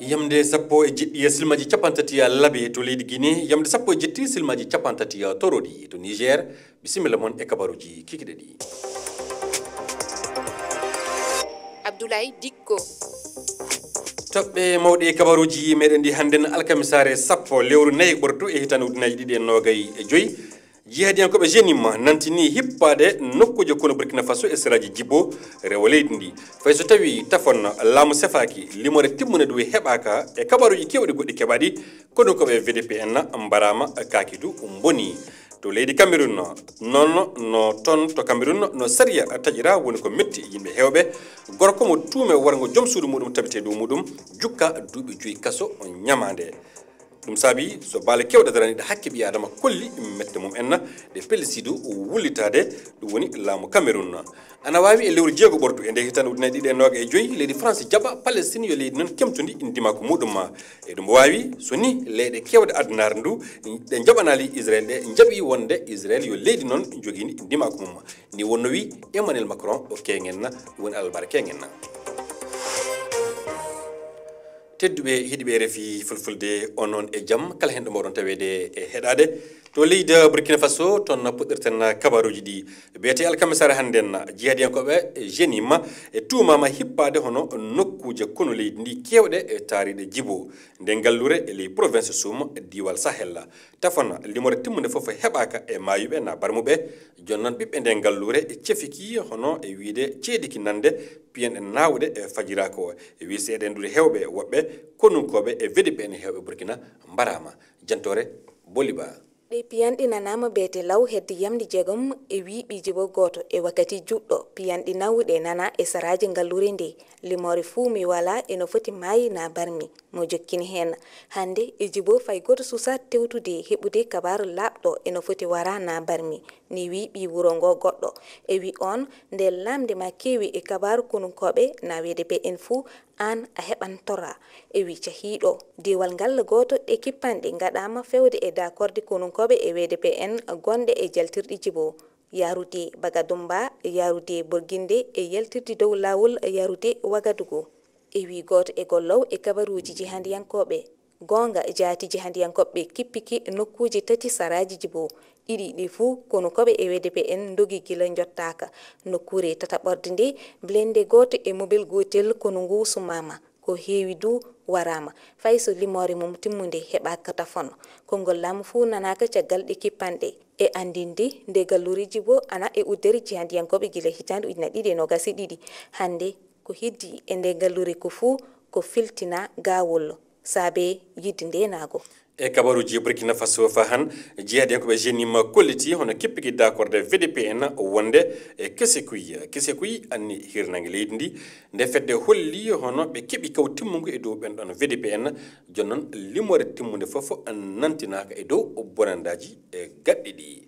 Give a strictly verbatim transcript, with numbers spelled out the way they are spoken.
Yamde sappo e jeɗɗi e silmaji capantati e labe to leydi Guinée, yamde sappo e jeɗɗi silmaji capantati e toroɗi to Niger. Bisimilla mon e kabaruji kikiɗe ɗi. Abdoulaye Dikko. Toɓɓe mawɗe e kabaruji meɗen ɗi hannden alkamisaare sappo lewru nayi ɓortu e hitande ujunaaji ɗiɗi e noogay e joyi. Jihadiyankooɓe G N I M nantini hippaade nokkuuje kono Burkina Faso e seraaji Jibo, rewo leydi ndi. Fay so tawi tafon laamu sefaaki, limore timmunde ɗum heɓaaka e kabaruji keewɗi goɗɗi keɓaaɗi, kono ko ɓe V D P en mbaraama kaaki du mboni. To leydi Cameroun, noon no toon to Cameroun no sariya taƴira, woni ko metti yimɓe heewɓe. Gorko mo tuume warngo joom suudu muɗum tabitee dow muɗum jukka duuɓi joyi kaso ñamaande. Ɗum saabi so baale keewɗe daraniiɗe hakke ɓii Aadama kolli mette mum en, ɗe pelliti du wullitaade, ɗum woni laamu Cameroun. Ana waawi e lewru jeego ɓortu e nde hitande ujunaaji ɗiɗi e nooga e joyi, leydi France jaɓa Palestine yo leydi noon kemtundi ndimaaku muɗum. E ɗum waawi so ni leyɗe keewɗe addunaare ndu ɗe njaɓanaali Israel, ɗe njaɓi wonde Israel yo leydi noon jogiindi ndimaaku mum. Ni wonno wi Emmanuel Macron o keŋen, ɗum woni alalbaare keŋen. Tedduɓe heɗiiɓe R F I Fulfulde, onon e jam, kala hen ɗo mbaɗon taweede e heɗaade. To leydi Burkina Faso, toon puɗɗirten kabaruuji ɗi. Biyete alkamisaare hannden, jihadiyankooɓe G N I M e tuumaama hippaade hono nokkuuje konu leydi ndi keewɗe e taariiɗe Jibo. Nde ngalluure e ley province Soum, diiwal Sahel. Tafon limore timmunde fof heɓaaka e maayuɓe na barmuɓe. Jooni noon ɓiɓɓe nde ngalluure e cefiki hono e wiyde ceediki nande piyanɗe naawuɗe e fajiraako o. E wi seeɗa e ndude heewɓe woɓɓe konunkooɓe e V D P en heewɓe Burkina mbaraama. Jantoore Boliba. Ɗee piyanɗe nanaama beete law hedde yamnde jeegom e wii ɓii Jibo gooto e wakkati juɗɗo. Piyanɗe nawuɗe nana e saraaji ngalluure ndee. Limoore fuu mi walaa eno foti maayi na barmi. Mo jokkini heen. Hannde e Jibo fay gooto suusaa tewtude heɓude kabaaru laaɓɗo eno foti wara na barmi. Ni wii ɓii wuro ngoo goɗɗo. E wii oon, nde lamnde maa keewi e kabaaru konunkooɓe na V D P en fuu, aan a heɓan toraa. E wii cahiiɗo. Diiwal ngal gooto ɗe kippanɗe ngaɗaama fewde e daakorde konunkooɓe e V D P en gonɗe e jaltirɗi Jibo. Yarude Bagadumba, yarude Borginde e yaltirde dow laawol yarude Wagadugu. E wii gooto e gollow e kabaruuji jihandiyankooɓe. Goonga jaati jihandiyankooɓe kippiki nokkuuje tati saraaji Jibo. Ɗiɗi ɗi fuu konunkooɓe e V D P en ndogi gila njottaaka. Nokkuure tataɓorde nde, blende gooto e mobil gootel konu nguu sumaama. Ko heewi du waraama, fay so limoore mum timmunde heɓaaka tafon. Konngol laamu fuu nanaaka caggal ɗe kippanɗe. E anndinde nde ngalluure Jibo ana e uddere jihandiyankooɓe gila hitaande ujunaaji ɗiɗi e noogaas e ɗiɗi. Hannde ko heddii e nde ngalluure ko fuu ko filtina gaawol saabe yiɗde ndeenaagu. E kabaruuji Burkina Faso, faa han, jihadiyankooɓe G N I M kolliti hono kippiki daakorde V D P en wonde e Kesekuy. Kesekuy anni hirnaange leydi ndi. Nde fedde holli hono ɓe keɓi kaw timmungu e dow ɓen ɗon V D P en. Jooni noon, limoore timmunde fof nantinaaka e dow bonandaaji e gaɗɗi ɗi.